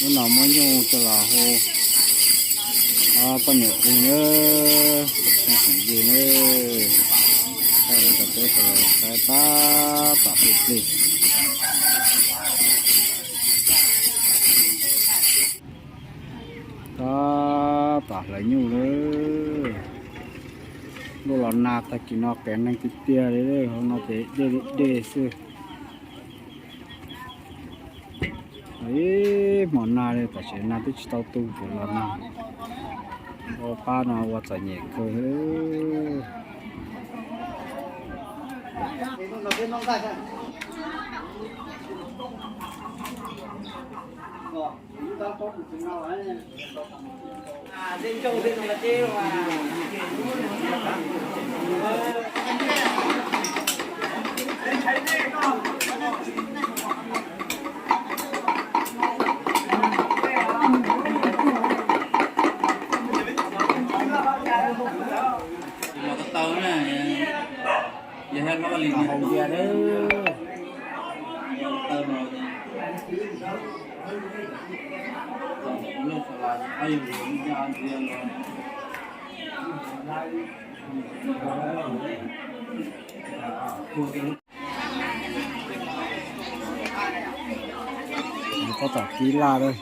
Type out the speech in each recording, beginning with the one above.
Lub no muab nyuj coj los hu poj niam plig na, tsoom phooj tsoom ywg na, thaij rau peb sawv daws saib tab tom plig plig. Tab tom hlawv nyuj lawm. Luaj los nag tag kis no qias neeg tiag tiag li, hauv no ces dej li dej xwb. Ib hmo nag li tam sim no twb tsis tau tu pem los nag. Ua pab no ua txom nyem kawg. Tsis los ko taw na, yog hlob li no hau ntiag, taw no. Tab tom kib laj lawm.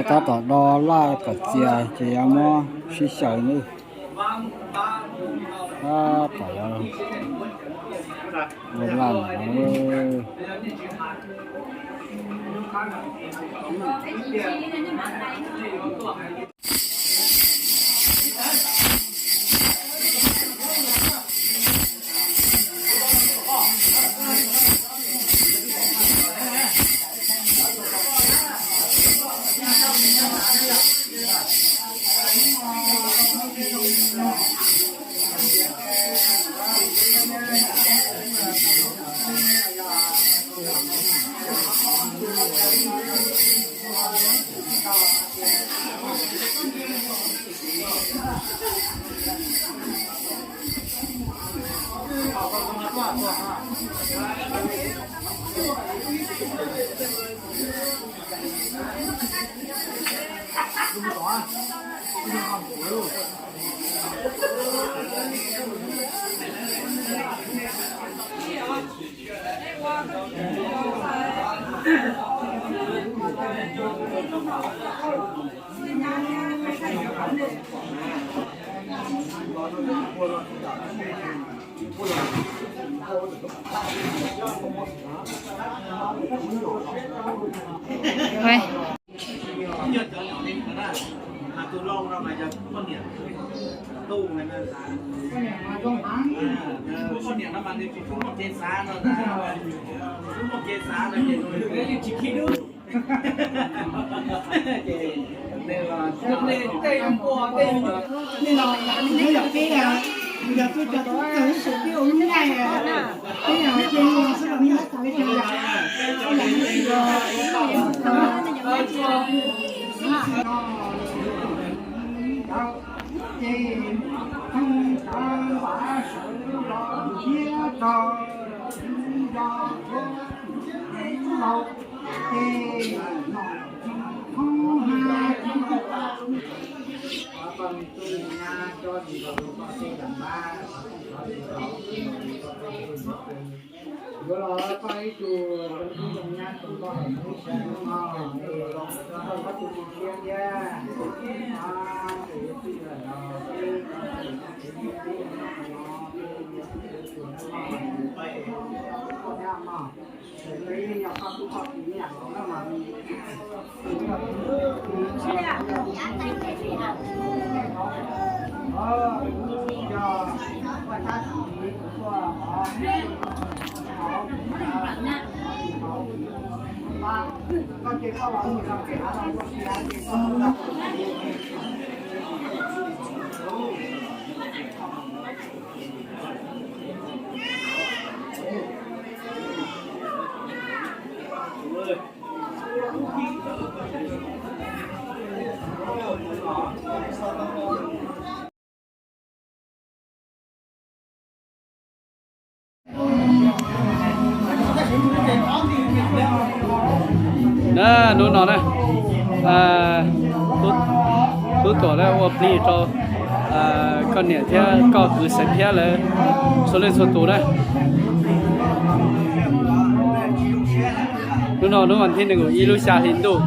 Tab tom do laj kom txias ces yuav muab sib xyaw nawb. Tab tom yuav do laj no. Yuav los txog ib tug zoo nyab txom txom nyem ib sab no, es tau ob tug me siab thiab. Ces yuav txij lawm los peb tau txais no ces peb tib no, peb yuav txij yuav txuas no, peb nyab no. Peb yog koj tub koj kiv ib yam nkaus na mas. Na, hnub no na, tub Tuam na ua plig rau koj niam thiab koj kwv Xaiv Phiab lawv txhua leej txhua tus na. Hnub no hnub vas thib nees nkaum ib lub xya hli ntuj.